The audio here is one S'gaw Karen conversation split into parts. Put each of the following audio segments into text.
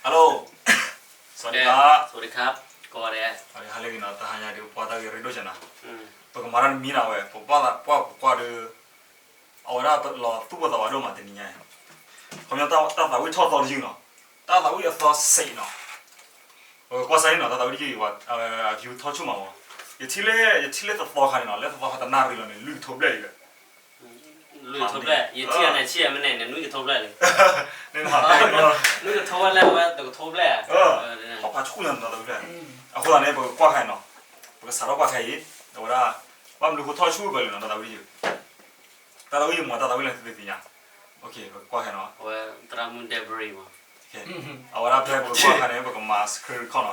Hello สวัสดีครับ สวัสดีครับ ကိးဂၤဒဲး ဟါလၢအဂ့ၤနီၤ တဟါညါဒုး ပှၤတၢ်ဂ့ၢ်ရ့ဒိၣ်စၢ်နၤ ပကမၤတၢ်တမံၤနၤဝဲ ပဘၣ်သးပှၢ်ပကွၢ်ဒီး အဝဲဒၣ်လီၤသူၣ်ပိၢ်သးဝးဒိၣ်မးတနံၤညါအံၤ ခီပညီတၢ်သးဝံၣ်ထီၣ်သီတယုၢ်နီၤ တၢ်သးဝံၣ်အသီစဲးနီၤ ပကကွၢ်စၢ်န့ၣ်နီၤ တၢ်သးဝံၣ်တယုၢ်အံၤ အ view ထီၣ်ဆူၣ်မးမး ယထံၣ်လၢ ယထံၣ်လၢတသီခါန့ၣ်နီၤ လၢတသီခါတနၣ်ရံၣ်လီၤန့ၣ် လွံၢ်ကထိဘျဲၣ်လံဒီး လွံၢ်ကထိဘျဲၣ် ယထံၣ်အီၤန့ၣ် ထံၣ်အီၤမ့ၢ်န့ၣ် နွံကထိဘျဲၣ်လံ နွံကထိဝဲလၢအဝဲတကထိဘျဲၣ် ဟီၣ်ဖးဆူၣ်ညါတသးဝံၣ်ဖျဲၣ် အဃိသတးန့ၣ် ပကကွၢ်ခါအံၤနီၤ ပကစးထီၣ်ကွၢ်ခဲအံၤ အဝဲဒၣ် ဘၣ်မနုၤဃိထီၣ်ဆူၣ်ဝဲလံနီၤ တၢ်သးဝံၣ်တယုၢ် တၢ်သးဝံၣ်မး တၢ်သးဝံၣ်လၢသုသ့ၣ်ညါ ပကကွၢ်ခဲနီၤ အဝဲသရၣ်မုၣ် debris မး အဝဲဒၣ်ဖဲပကကွၢ်ခါန့ၣ် ပကမၤ screen record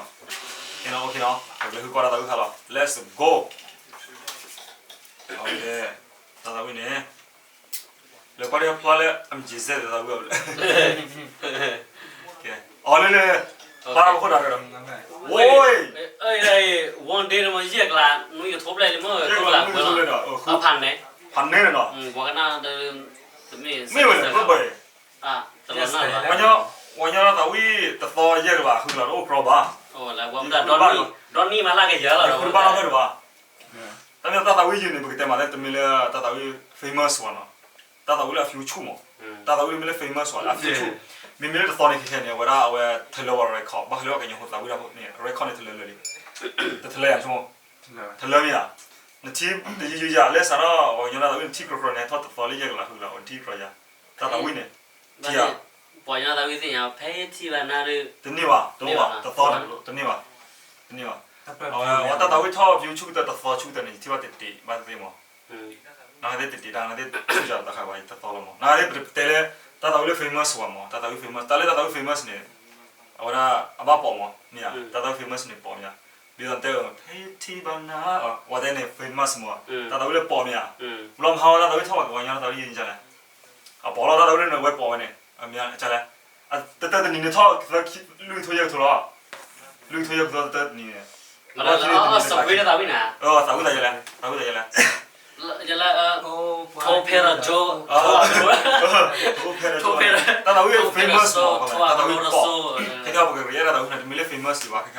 နီၤ ခဲနီၤ OK နီၤ ပကလဲၤဃုကွၢ်တၢ်သးဝံၣ်ခါလီၤ Let's go တၢ်သးဝံၣ်န့ၣ် လဲၤကွၢ်တၢ်ဖျါလၢ MJZ တၢ်သးဝံၣ်အီၤ အီၤလၢလၢ ဖျါတၢ်ပခိၣ်တၢ်ဒီး one day န့ၣ်မ့ၢ်ယဲၢ်ကလး နွံကထိဘျဲၣ်လံမ့ၢ် ယဲၢ်ကလးနွံကထိဘျဲၣ်လံမ့ၢ် ဖးန့ၣ် ဖးန့ၣ်န့ၣ်နီၤ ပှၤကနၣ် မ့ၢ်ဝဲန့ၣ် ပှဲၤပှဲၤ တလီၤနၢ်လီၤ ပှၤညီ ပှၤညီတၢ်သးဝံၣ်တသီယဲၢ်ကလး ဃုကလးတအိၣ်ကြီဘၣ် ဒီနံၣ်မးလၢကယၤလီၤ ဃုတဘၣ်နီတဖျၢၣ်တဘၣ် တၢ်မ့ၢ်တၢ်သးဝံၣ်ယုၢ်န့ၣ် ပကတဲမးလၢတမ့ၢ်လၢတၢ်သးဝံၣ် famous ဝဲနီၤ တၢ်သးဝံၣ်လၢအ view ဆူၣ်မး တၢ်သးဝံၣ်လၢမ့ၢ်လၢ famous ဝဲလၢအ view ဆူၣ် မ့မ့ၢ်လၢတသီန့ၣ်ခဲခဲန့ၣ် အဝဲဒၣ်အဝဲထလၢဝဲ record ဘၣ်ဃးလၢပှၤကညီဖိသးဝံၣ်တၢ်ဖိန့ၣ် record န့ၣ်ထလၢလၢာ်လံ တထလၢယၤဆိ ထလၢမ့ၢ်ဧါ နထံၣ်တယုၢ်ယုၢ်ယၤ လၢစးထီၣ်ပှၤကညီတၢ်သးဝံၣ်နထံၣ်ကြီကြီန့ၣ် ထီၣ်တသီလၢယဲၢ်ကလးဃုကလး နထံၣ်ကြီယၤ တၢ်သးဝံၣ်န့ၣ် ထံၣ်ဧါ ပှၤကညီတၢ်သးဝံၣ်သ့ၣ်ညါ ဖဲထံၣ်ဘၣ်နၤဒီး တန့ၢ်ဘၣ် တအိၣ်ဘၣ် တသီန့ၣ် တန့ၢ်ဘၣ် တန့ၢ်ဘၣ် အဝဲတၢ်သးဝံၣ်ထီၣ် view ဆူၣ်ကတၢၢ် တသီဆူၣ်ကတၢၢ်န့ၣ် ယထံၣ်ဘၣ်တတ့ၢ်ဘၣ်သ့ၣ်မး နဂ့ၤသ့ၣ်တတ့ၢ်တၢ် နဂ့ၤသ့ၣ်ဆူၣ်ယၤတခါဘၣ် ယတသီလီၤမး နဂ့ၤသ့ၣ်ပတဲလၢ တၢ်သးဝံၣ်လၢ famous ဝဲမး တၢ်သးဝံၣ် famous တၢ်လၢတၢ်သးဝံၣ် famous န့ၣ် အဝဲဒၣ်အဘၣ်ပိာ်မး မ့ၢ်ဧါ တၢ်သးဝံၣ် famous န့ၣ်ပိာ်မ့ၢ်ဧါ ဒ်သိးတဲ ဖဲထံၣ်ဘၣ်နၤ ဝဲတဲန့ၣ် famous မး တၢ်သးဝံၣ်လၢပိာ်မ့ၢ်ဧါ ဘျီမဟါဝဲတၢ်သးဝံၣ်ထီၣ်ဘၣ်ကဝဲညီတၢ်သးဝံၣ်ယဲၢ်န့ၣ် အပိာ်လီၤတၢ်သးဝံၣ်လၢနဝဲပိာ်ဝဲန့ၣ် အမ့ၢ်ကလဲၣ် တတၢၢ်တနံၤန့ၣ်ထီၣ် လွံၢ်ကထိယဲၢ်ကထိလီၤ လွံၢ်ကထိယဲၢ်ကထိတတၢၢ်တနံၤန့ၣ် သးဝံၣ်သးယဲၢ်လဲၣ် သးဝံၣ်သးယဲၢ်လဲၣ် ယဲၢ်လဲၣ် ထိဖဲရကၠိ ထိဖဲရကၠိ တၢ်သးဝံၣ် famous မး တၢ်သးဝံၣ်ပိာ် ခဲခဲပကရ့တၢ်သးဝံၣ်န့ၣ် တမ့ၢ်လၢ famous ဘၣ် ခဲ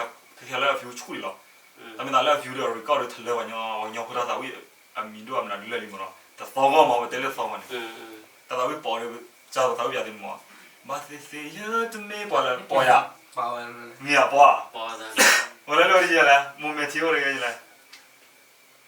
ခဲလၢအ view ဆူၣ်လံလီၤ တၢ်မ့ၢ်သးလၢအ view ဒီး record ဒီးထလၢပှၤညီ ပှၤကညီဖိတၢ်သးဝံၣ် အမံၤဒိၣ်အမနုၤဒ်လဲၣ်လံမးနီၤ တသီဂီၢ်မး ပတဲလၢသီဂီၢ်န့ၣ် တၢ်သးဝံၣ်ပိာ်ဒီး ကၢ်သးဝံၣ်ပယါသ့ၣ်မး ဘၣ်သ့ၣ်သ့ၣ်ယတမ့ၢ်ပှၤလၢပိာ်ယၤ မ့ၢ်ယၤပိာ်ဧါ ဝဲလၢလၢယဲၢ်လဲၣ် မိၢ်မဲာ်ထံအိၣ်ဒီးယဲၢ်လဲၣ် ပိာ် ဒီ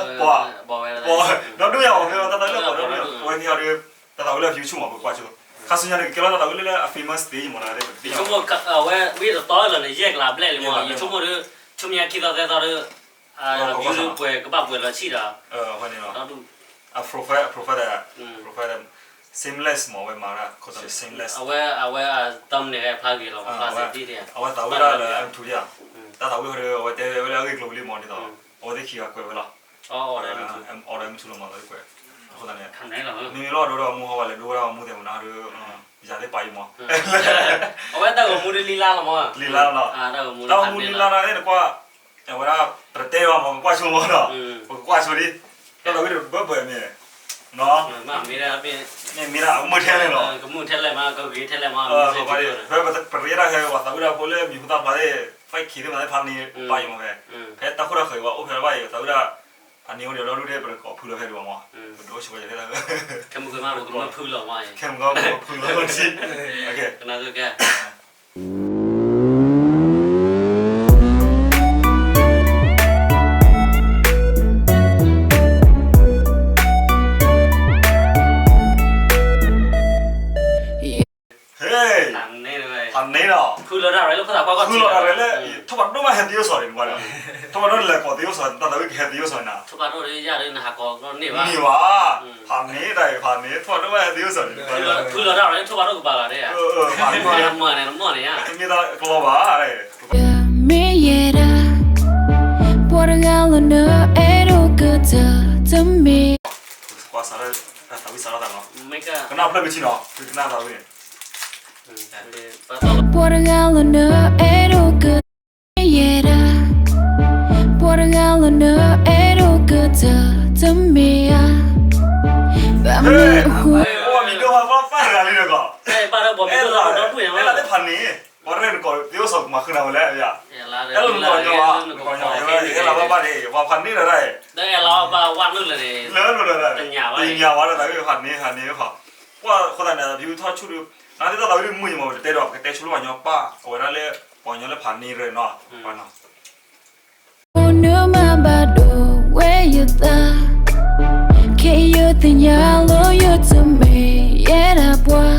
ဒူၣ်ယၤအီၤ မ့ၢ်တၢ်သးဝံၣ်လၢပိာ်ဒီဒူၣ် အဝဲသ့ၣ်အီၤဒီး တၢ်သးဝံၣ်လၢအ view ဆူၣ်မး ပကွၢ်ဆိ ခါဆူညါန့ၣ် ကကဲလီၤတၢ်သးဝံၣ်လၢလၢအ famous သ့မး တၢ်သးဝံၣ် ယဆိကမိၣ် အဝဲဝံၣ်တသီလၢာ်န့ၣ် ယဲၢ်ကလးဘျဲၣ်လံမး ယဆိကမိၣ်ဒီး ဆိကမိၣ်ညါခံသီသၢသီဒီး အ view ဒီးပှဲၤကဘၣ်ပှဲၤလီၤဆံၣ်ဒီး အဝဲန့ၣ်လီၤ အ profile အ profile ဒီး profile ဒီး seamless မး အဝဲမၤဒၣ် ခိၣ်သး seamless အဝဲ အဝဲ thumbnail ဖျါဂ့ၤလီၤ ဖျါစ့ၢ်ကီး အဝဲသးဝံၣ်ဒၣ်လၢ M two ဒံးဧါ တၢ်သးဝံၣ်ဟီဒီး အဝဲတဲဝဲလၢအဂ့ၢ်ကျိၤလံမး ဒ်သိး အဝဲသ့ၣ်ခံဂၤကွဲးဝဲလီၤ အီၤဒီး M two လီၤမး သးဝံၣ်ကွဲး အဃိသတးန့ၣ် မ့မ့ၢ်လီၤဒိဒီးမူဟီဝဲလဲၣ် ဒိဝဲဒၣ်မူသ့ၣ်မနၤဒီး ယၤသ့ၣ်ပာ်ယံၤမး အဝဲတၢ်ဂီၤမူဒ်လံလါလီၤမး လံလါလီၤ တၢ်ဂီၤမူလံလါလီၤ အဲၣ်နကွၢ် အဝဲဒၣ် ပတတဲဘၣ်မး ပကွၢ်ဆိမးနီၤ ပကကွၢ်ဆိဒံး တၢ်သးဝံၣ်ဒီးဘၢဘၢမ့ၢ် မ့ၢ်မ့ၢ်ဒၣ် မ့ၢ်မ့ၢ်ဒၣ်အကမုၢ်ထဲလဲၣ်လီၤ ကမုၢ်ထဲလဲၣ်မး ကဂ့ၤထဲလဲၣ်မး ပပရ့ဒၣ်ဖဲပှၤသးဝံၣ်ဒၣ်ဖိလၢမံၤဟူသၣ်ဖျါသ့ၣ် သးခံသ့ၣ်မးသ့ၣ်ဖးန့ၣ် ပာ်ယံၤမးဖဲ ဖဲတၢ်ခိၣ်တၢ်ဃၢၤဝဲအိၣ်ဖဲဘၣ်အံၤ သးဝံၣ်ဒၣ် ဖးန့ၣ်အိၣ်ဒီးဒီဒူၣ်ဒဲး ပတကိးဖုလီၤဖဲဒံးဘၣ်မး ပဒိၣ်ဆိပှၤယၤသ့ၣ်သးဝံၣ် ခဲမုၢ်ကမၢ်ပကမၢဖုလီၤမး ခဲမုၢ်ကမၢ်ပကမၢဖုလီၤမး ကနၣ်ကဲ ဟဲ ဖးန့ၣ်လီၤ ဖုလီၤဒၣ်ရဲၣ်လၢဖိသၣ်ခွါကီၢ်ထံးလီၤ ထီၣ်ဘၣ်ဒိၣ်မးဟဲသ့အိၣ်စီၤန့ၣ် ထီၣ်ဘၣ်ဒိၣ်လဲၤကိးသ့အိၣ်စီၤန့ၣ် တၢ်သးဝံၣ်ကဟဲသ့အိၣ်စီၤနၤ ထီၣ်ဘၣ်ဒိၣ်ဒီးယၤဒီးနဟးကိးန့ၢ်ဘၣ် န့ၢ်ဘၣ် ဖးန့ၣ်တၢ်အံၤ ဖးန့ၣ် ထီၣ်ဘၣ်ဒိၣ်မးဟဲသ့အိၣ်စီၤန့ၣ် ဖုလီၤဒၣ်ရဲၣ်လၢထီၣ်ဘၣ်ဒိၣ်ကပၤလီၤဒ် မ့ၢ်တၢ်ကလီဘၣ် မ့ၢ်တၢ်ကလီဘၣ် မ့ၢ်ယဲဒၣ် ပှၤတဂၤလၢန အဲၣ်ဒိးကတၢၢ်တမ့ၢ် ကွၢ်စးလၢ သးဝံၣ်စးထီၣ်သးနီၤ ကနၣ်ဖျၢၣ်မ့ၢ်ထံနီၤ သုကနၣ်သးဝံၣ်န့ၣ် ပှၤတဂၤလၢန အဲၣ်ဒိးကတၢၢ် မ့ၢ်ယဲဒၣ် ပှၤတဂၤလၢန အဲၣ်ဒိးကတၢၢ်တမ့ၢ်ဧါ ဘၣ်မနုၤအဃိ အိၣ်မံၤဒိၣ် ပၢ်တဂၤလံနကီၢ်, အဲၣ်လၢဖးန့ၣ်, ပှၤရဲၣ်နကီၢ်သ့အိၣ်စီၤကမၤဃုာ်နၤဝဲလဲၣ်, အဲၣ်လၢနကီၢ်ညီဘၣ်, အဲၣ်လၢဘၣ်ဘၣ်န့ၣ် ပှၤဖးန့ၣ်ဒီးတၢ်, လၢနကီၢ်ညီဘၣ်န့ၣ် ပှၤဖးန့ၣ်ဒီးတၢ်, တသ့ၣ်ညါဘၣ်လၢတၢ်ဂ့ၢ်ဖးန့ၣ် ဖးန့ၣ်ဃီ, ပှၤဃိသတးန့ၣ် ဖံထီၣ်ဆူၣ်ဒုး, နသ့ၣ်တၢ်သးဝံၣ်ဒုးမုာ်ယမၤဝဲတတဲဒီး ပကတဲဆိလၢပှၤညီပၢ် အဝဲဒၣ်လၢ ပှၤညီလၢဖးန့ၣ်ရၢနီၤ, ပှၤနီၤ Onuma bado weyetha. Ke yo tenyalo yo tome yera bwa.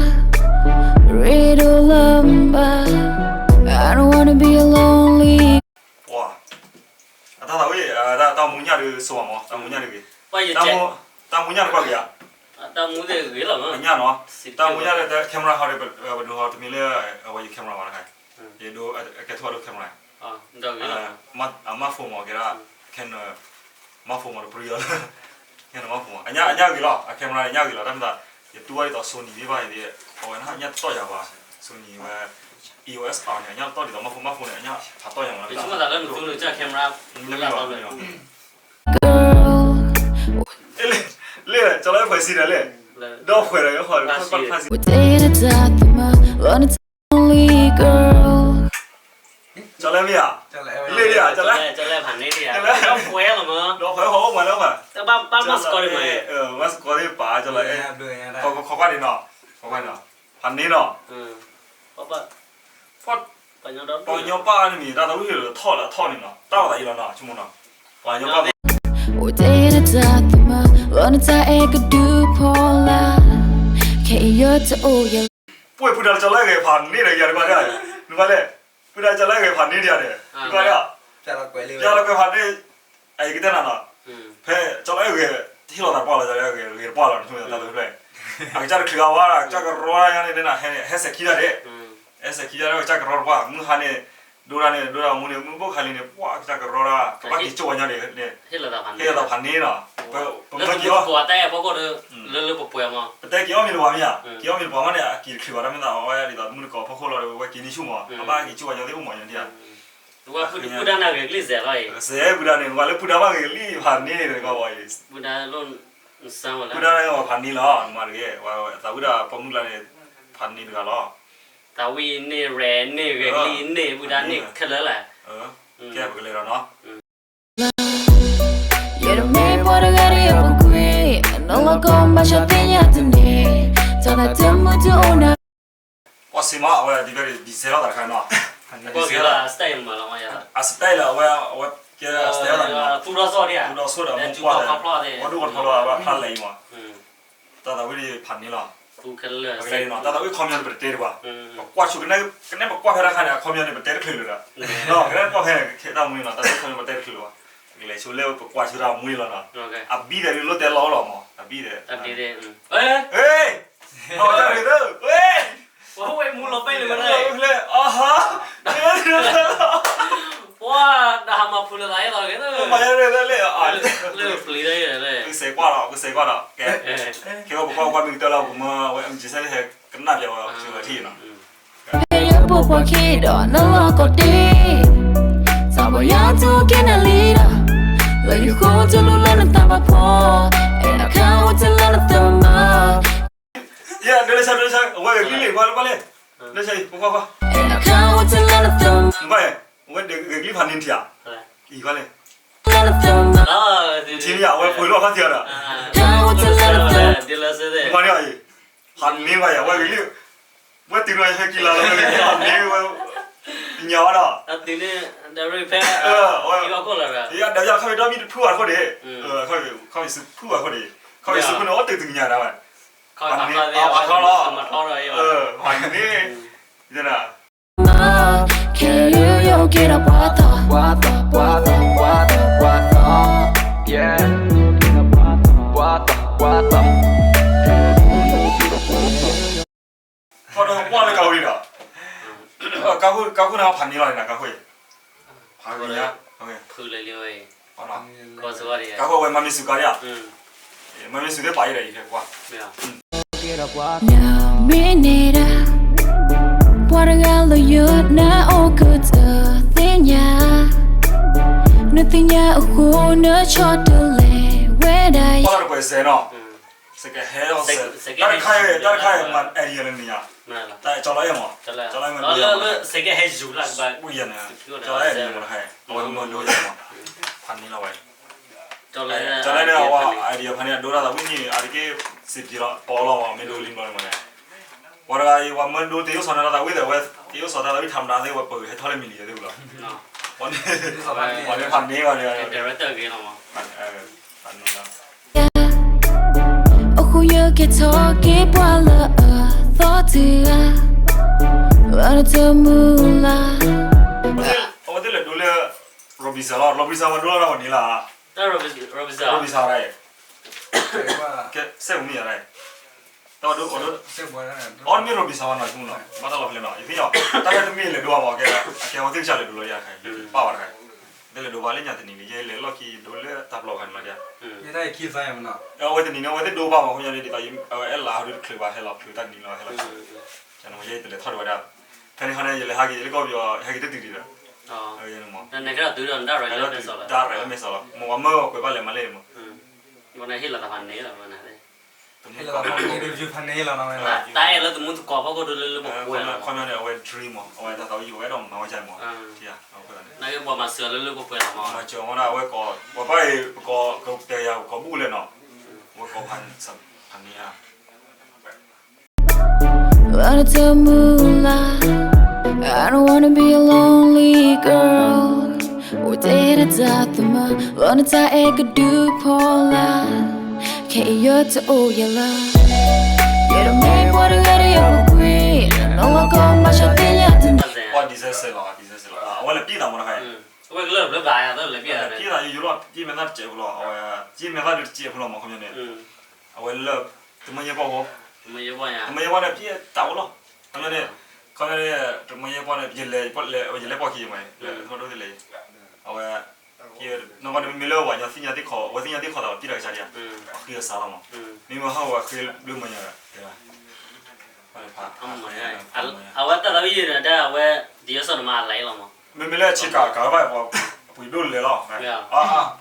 Riddle lumba. I don't wanna be lonely. ပှၤ, အတၢ်သးဝံၣ်, တၢ်မူညၣ်ဒုးဆိမးမး, တၢ်မူညၣ်ဒုးဂ့ၤ, တၢ်မူညၣ်နကွၢ်က့ၤဧါ, တၢ်မူညၣ်ဂ့ၤလီၤ, အညၣ်နီၤ, တၢ်မူညၣ်ဒီး camera ဟီဒီး ပဒိဟီတမံၤလၢ အဝဲယ camera ဘၣ်တခါ, ယဒိ အကဲထီၣ်ဒိ camera အမါ phone မးကဲဒၣ် Canon မါ phone မးတပရံအီၤလၢ Canon မါ phone မး အညၣ်ဂ့ၤလီၤ, အ camera န့ၣ် ညၣ်ဂ့ၤလီၤ, တၢ်မ့ၢ်သး ယတူၢ်ဘၣ်ဒ်သိး Sony မ့ၢ်ဘၣ်အံၤဒီး အဝဲန့ၣ် အညၣ်တတီၢ်ယၤဘၣ်, Sony ဝဲ E O S R န့ၣ် အညၣ်တတီၢ်ဒ်သိး မါ phone မါ phone န့ၣ် အညၣ်ဖးတီၢ်ယၤမး, ယဆိကမိၣ်သးလၢနသူန့ၣ် camera လၢ လၢ ကၠီလၢ ဖှဲးစံဒီးလဲၣ်, ဒီးဖှဲးဒီး only girl. ကၠီလၢမ့ၢ်ဧါ, လ့ၣ်ဧါ, ကၠီလၢ, ကၠီလၢဖးန့ၣ်ဧါ, ဒီးဖှဲးလီၤမး, ဒီးဖှဲးဟီၣ်အိၣ်မးလၢမး, မၤစ့ၢ်ကီးဒံးမး, မၤစ့ၢ်ကီးဒံးပာ် ကၠီလၢ, ခိးကွၢ်ဒံးနီၤ, ခိးကွၢ်နီၤ, ဖးန့ၣ်နီၤ, ပှၤကညီပၢ်န့ၣ်မ့ၢ် တၢ်သးဝံၣ်လၢထီၣ်လၢအထီၣ်န့ၣ်နီၤ, တၢ်အိၣ်သးအံၤလီၤနီၤ, ဆိကမိၣ်နီၤ, ပှၤကညီပၢ် Ode na ta thema, lo na ta e ka du pola. Ke yo ta o ya. ပှ့ၤဖုဒါကၠီလၢအဂဲၤဖးန့ၣ်ဒီးယၤတကွၢ်ဒၣ်, နကွၢ်လဲၣ်, ဖုဒါကၠီလၢအဂဲၤဖးန့ၣ်ဒံးယၤန့ၣ်, နကွၢ်လဲၣ်, ယၤလီၤကွဲးဖးန့ၣ်, အအံၤကတဲနၤနီၤ, ဖဲကၠီလၢအဂဲၤ ဟ့ၣ်လီၤသးတပှၢ်လီၤ, ကၠီလၢအဂဲၤဂဲၤတပှၢ်လီၤ, နဆိကမိၣ်တၢ်သးဝံၣ်ဖျၢၣ်, အကစၢ်တချုးအဝဲဒၣ် ကစၢ်ကရီတၢ်ညါန့ၣ် ဟဲစဲးခံတၢ်ဒံး, ဟဲစဲးခံတၢ်ဒီးကစၢ်ကရီတပှၢ်, မုၢ်ဟါန့ၣ် ဒိတၢ်န့ၣ် ဒိတၢ်မူန့ၣ် မုၢ်ဘိၣ်ခါလံန့ၣ် ပှၤကစၢ်ကရီတၢ် ကဘၣ်က့ၤကၠိဝဲညီန့ၣ် ဟ့ၣ်လီၤသးဖးန့ၣ်နီၤ, ပမ့ၢ်က့ၤအီၣ်, လၢလၢပှဲၤပှဲၤမး, ပတဲက့ၤအီၣ်မ့ၤတဝၤမ့ၢ်ဧါ, က့ၤအီၣ်မ့ၤတပှၢ်မးန့ၣ် အက့ၤတချုးဘၣ်တၢ်မ့ၢ်သး အဝဲဒ်သိးမုၢ်တကိးဖီခိၣ်လီၤဒီး ဝဲက့ၤန့ၢ်ဆူၣ်မး, အဘၣ်က့ၤကၠိဝဲညီသ့ၣ်အိၣ်မးညီဒံးဧါ, ပုၢ်ဒါန့ၣ်ဂဲၤကလံၣ်စဲးလီၤအံၤ, စဲးပုၢ်ဒါန့ၣ် နကွၢ်လၢပုၢ်ဒါဘၣ်ဂဲၤကလံၣ်ဖးန့ၣ်န့ၣ် နကွၢ်ဝဲအံၤ, ပုၢ်ဒါလၢ ပုၢ်ဒါန့ၣ်ဖးန့ၣ်လီၤ နမၤတဂ့ၤ, သးဝံၣ်ဒၣ်ပိာ်မုၣ်လၢန့ၣ် ဖးန့ၣ်တဂၤလီၤ, သးဝံၣ်န့ၣ် ရဲၣ်န့ၣ် ဂဲၤကလံၣ်န့ၣ် ပုၢ်ဒါန့ၣ်ခဲလၢာ်လဲၣ်, ကဲပကလဲၤဒီးနီၤ ယတမ့ၢ်ပှၤတဂၤတယပူၤကွံာ်, နလီၢ်ကီၢ်ဘၣ်ဆၣ်သ့ၣ်ညါတန့ၢ်, တၢ်သးတမုာ်တအိၣ်နၤ ကွၢ်စ့မး အဝဲဒ်ဖဲဒ်စဲးထီၣ်သးတခါနီၤ, အ style လၢအဝဲ အဝဲကဲ style သးနီၤ, သူၣ်ဒီးဆိၣ်ဒီး မူကွၢ်ဒီး ဝဲဒိၣ်ကထီလီၤ အဝဲဖျါလဲၤအံၤမး, တၢ်သးဝံၣ်ဒ်ဖးန့ၣ်လီၤ, တၢ်သးဝံၣ်ခီပညီန့ၣ် ပတတဲတဘၣ်, ပကွၢ်ဆိကနဲ ကနဲပကွၢ်ဖဲတၢ်ခါန့ၣ် အခီပညီန့ၣ် ပတဲတချုးလၢၤဒီး, ကနဲပကွၢ်ဖဲန့ၣ် ခဲတၢ်မူန့ၣ်လီၤ, တၢ်သးဝံၣ်ခီပညီပတဲတချုးလၢၤဘၣ်, ပကလဲၤဆိလၢပကွၢ်ဆိတၢ်မူန့ၣ်လီၤနီၤ, အဘံၣ်ဒီးလိၣ်တဲလီၤလီၤမး အဘံၣ်ဒီး ဟ့ၣ် မူလီၤပဲၢ်လၢမး, အဟါ, ပှၤတၢ်ဟးမၤဖုးလၢသးဟဲလီၤဂ့ၤ, လၢပျံၤလၢ ပကစဲးကွၢ်ဒီး ပကစဲးကွၢ်ဒီး ကဲ, ခဲအံၤပကွၢ်ကွၢ်မ့ၢ်ကတၢၢ်လီၤ ပကမၢဝဲ အမံၤစဲးဟဲကနၣ်ပျဲဝဲ ဆူဝဲထံၣ်နီၤ ဖဲယပိာ်ပှၤခံဒီးနလီၢ်ကီၢ်ဒ့, သးပှၢ်ယၤထူက့နလံဒီး, လၢယဃိတလူလၢနသးဘၣ်ဖှီၣ်, အဲၣ်အခါအိၣ်တလၢနသးမၤ, ယဲ ဒိလၢဆၢ ဒိလၢဆၢ အဝဲဂ့ၤကလံၣ်လံ ကွၢ်လၢကွၢ်လၢ, ဒိလၢဆၢအံၤ ကွၢ်ကွၢ်ကွၢ်, အဲၣ်အခါအိၣ်တလၢနသးမၤ, အဝဲဂ့ၤကလံၣ်ဖးန့ၢ်ထံဧါ, အံၤကွၢ်လၢ ထံမ့ၢ်ယၤ အဝဲပှ့ၤလီၤခီၣ်ထံအီၤဒီး, ကွၢ်န့ၣ်အံၤ ဖးန့ၢ်ဘၣ်ယၤ ဝဲဂ့ၤလံ, ဝဲတုၤဒီးယဟဲက့ၤလီၤလီၤ ဝဲဂ့ၤလံ ဖးန့ၢ်ဝဲ, ညါဝဲဒီး, ဖဲ, ဒီးယၤခီဖျိဒီမ့ၢ်တဖုဘၣ်အဃိန့ၣ်, ခီဖျိဖုဘၣ်အဃိန့ၣ် ခီဖျိစုဖုဘၣ်အဃိန့ၣ် အိၣ်တုၤတညါဒၣ်ဝဲ, ဖးန့ၢ်, ဖးန့ၢ်, ဖးန့ၢ်, ယဲဒၣ် ကဲယိယိကဲဒီးပှၤသီ, ပှၤသီ, ပှၤသီ, ပှၤသီ, ပှၤသီ, ကဲ, ပှၤသီ, ပှၤသီ, ကဲ, ပှၤသီ, ပှၤသီ, ကဲ, ကၢ်ဃိန့ၣ်ဖးန့ၢ်လီၤန့ၣ် ကၢ်ဃိ, ဖးန့ၢ်, ဖုလၢလံဝဲ, ကၢ်ဃိဝဲမၤမ့ၢ်စူၤကါဒံးဧါ, မၤမ့ၢ်စူၤသ့ၣ်ပာ်အံၤဒီးအံၤဖဲကွၢ် နမ့ၢ်န့ၣ်ဒၣ် ပှၤတဂၤလၢယိၤနအိၣ်ကတၢၢ်သ့ၣ်ညါ, နသ့ၣ်ညါအဃိနဆီတလဲဝဲဒၣ်ယၤ, ကွၢ်တကွဲးစဲးနီၤ, စကဲဟဲ, တၢ်တခါအံၤ တၢ်တခါအံၤ မၤ idea လၢန့ၣ်ညါ, တၢ်ကၠီလီၤအဲၣ်မး, ကၠီလီၤအဲၣ်မး, စကဲဟဲယူၤလၢဘၣ်, ဝံၤယၤန့ၣ်, ကၠီလီၤအဲၣ်န့ၣ်မးတခါအံၤ အဝဲမၢဒိယၤမး, ဖးန့ၢ်လီၤဝဲ, ကၠီလီၤအဲၣ်န့ၣ် အဝဲ idea ဖးန့ၢ်အဒိတၢ်သးဝံၣ်န့ၣ် အါတက့ၢ်စံးပျံၤလီၤ ပီလီၤမး မ့ၢ်ဒိလံဘျီန့ၣ်မးန့ၣ်, ပှၤတဂၤအံၤ ပှၤမၢဒိတ့အိၣ်စီၤန့ၣ်တၢ်သးဝံၣ်သ့ၣ်ဝဲ, တ့အိၣ်စီၤတၢ်သးဝံၣ်ထးမတၤသ့ၣ်ဝဲ ပှၤဟဲထီၣ်လၢ million သ့ၣ်လီၤ, ပှၤန့ၣ်ဖးန့ၢ်ဝဲန့ၣ်, ဖးန့ၢ်လီၤ အဃိယကဲထီၣ်က့ၤပှၤလၢအသီတဂၤ, လၢနတမုာ်လၢ်, အဝဲသ့ၣ်လဲၤဒိလၢ Robinson လီၤ, Robinson ဝဲဒိလီၤတၢ်ဝဲန့ၣ်လီၤ, Robinson တၢ်အံၤ, ကဲစဲးမံၤယၤတၢ်အံၤ, တၢ်ဝဲဒိ, အီၣ်မ့ၢ် Robinson ဝဲနီၤ ဆိကမိၣ်နီၤ ဘၣ်တၢ်လီၤဖဲလဲၣ်နီၤ ယသ့ၣ်ညါ, တၢ်ဝဲတမ့ၢ်လဲၤဒိဘၣ်မး အကဲဝဲသ့ၣ်ကစၢ်လဲၤဒိလီၤယၤခါ, ယပာ်ဝဲတခါ, သ့ၣ်လဲၤဒိဘၣ်လၢညါတနံၤန့ၣ် ယလဲၤလီၢ်ခံဒိလၢတၢ်ပျီခါန့ၣ်လီၤ, အဝဲတနံၤန့ၣ် အဝဲသ့ၣ်ဒိဘၣ်မး ခီပညီန့ၣ် ဒ်သိးအဝဲအဲၣ်လါဟီဒုးတချုးဘၣ် ဟဲလီၤချုးတၢ်တနံၤလီၤ ဟဲလီၤချုး, ယလဲၤထီၣ်ဒံးဝဲဒၣ်, ဖဲန့ၣ်ခီန့ၣ် ယလဲၤဟးက့ၤယလၢကီၢ်ပယီၤ ယဟဲက့ၤတတုၤဒံးဒီး, ဒၣ်ရဲၣ်လၢမဲာ်စီၤလီၤ, မ့ၢ်ပှၤမၢအီၤကွဲးဘၣ်လဲၤမၤလဲၣ်မး, ဟ့ၣ်လီၤသးဖးန့ၢ်လီၤ, တၢ်အဲၣ်လၢသမူသကိးဖီခိၣ်ဒိလၢလၢပှဲၤပှဲၤလီၤ, ခီပညီန့ၣ် အဝဲ dream မး အဝဲတၢ်သးဝံၣ်အဝဲအဲၣ်ဒိးမၤဝဲဒ်မး, နာ်က့ပှၤမၤစၢၤလၢလၢပှဲၤပှဲၤလီၤမး, မၤစၢၤမးဒၣ်အဝဲကိး ပှၤဘၣ်အံၤ ပကိးကတဲယၤ ပကိးဘူၣ်လဲၣ်နီၤ, အဝဲကိးဖးန့ၢ်ဧါ လၢနတမုာ်လၢ်, I don't wanna be a lonely girl, အိၣ်တ့ၢ်ဒီးတၢ်သမါ လၢနတၢ်အဲၣ်ကဒုးဖီလာ်, ခဲအံၤယတအိၣ်ယလၢ, ယတမ့ၢ်ပှၤတဂၤဒီးယပူၤကွံာ်, နီၢ်လီၤကီမၤစၢၤသ့ၣ်ညါတမံၤ, အဝဲလဲၤပံၣ်သးမးတခါအံၤ, အဝဲကလၢၢ်ဘျၢဘၣ်ယၤ တလၢပံၣ်သး, ပံၣ်သးယိယိလီၤ ပံၣ်မဲာ်သၣ်တစဲးဖိလီၤ, အဝဲ ပံၣ်မဲာ်သၣ်ဒုးတစဲးဖိလီၤမး ခီပညီန့ၣ်, အဝဲလၢ တမၢယဲၢ်ပီၢ်ဖိ, တမၢယဲၢ်ပီၢ်ညါ, တမၢယဲၢ်ပီၢ်န့ၣ် ပံၣ်တၢ်ဖိလီၤ, ခီပညီန့ၣ်, ခီပညီန့ၣ် တမၢယဲၢ်ပီၢ်န့ၣ် ယလဲၤ, ယလဲၤပီၢ်ခံမး, လဲၤထီၣ်ဒိၣ်သ့လဲၣ်, အဝဲ နီၢ်ကီၢ်န့ၣ် မ့မ့ၢ်လၢပှၤကညီသ့ၣ်ညါသ့ၣ်ခီ, အဝဲသ့ၣ်ညါသ့ၣ်ခီသး ပံၣ်တၢ်ကစၢ်ဒံးဧါ, အဃံအစးလီၤမး, မ့မ့ၢ်ဟီၣ်ဝဲဃ့ဘျုးမၤညါဒီး အဝဲတၢ်သးဝံၣ်ယဲန့ၣ် တၢ်အဝဲ ဒ်ယဲစီၤနမၤအလဲလီၤမး, မ့မ့ၢ်လၢအဆ့ကၤကၤဝဲဘၣ် ပှၤပှ့ၤဒိၣ်လဲၤလီၤ,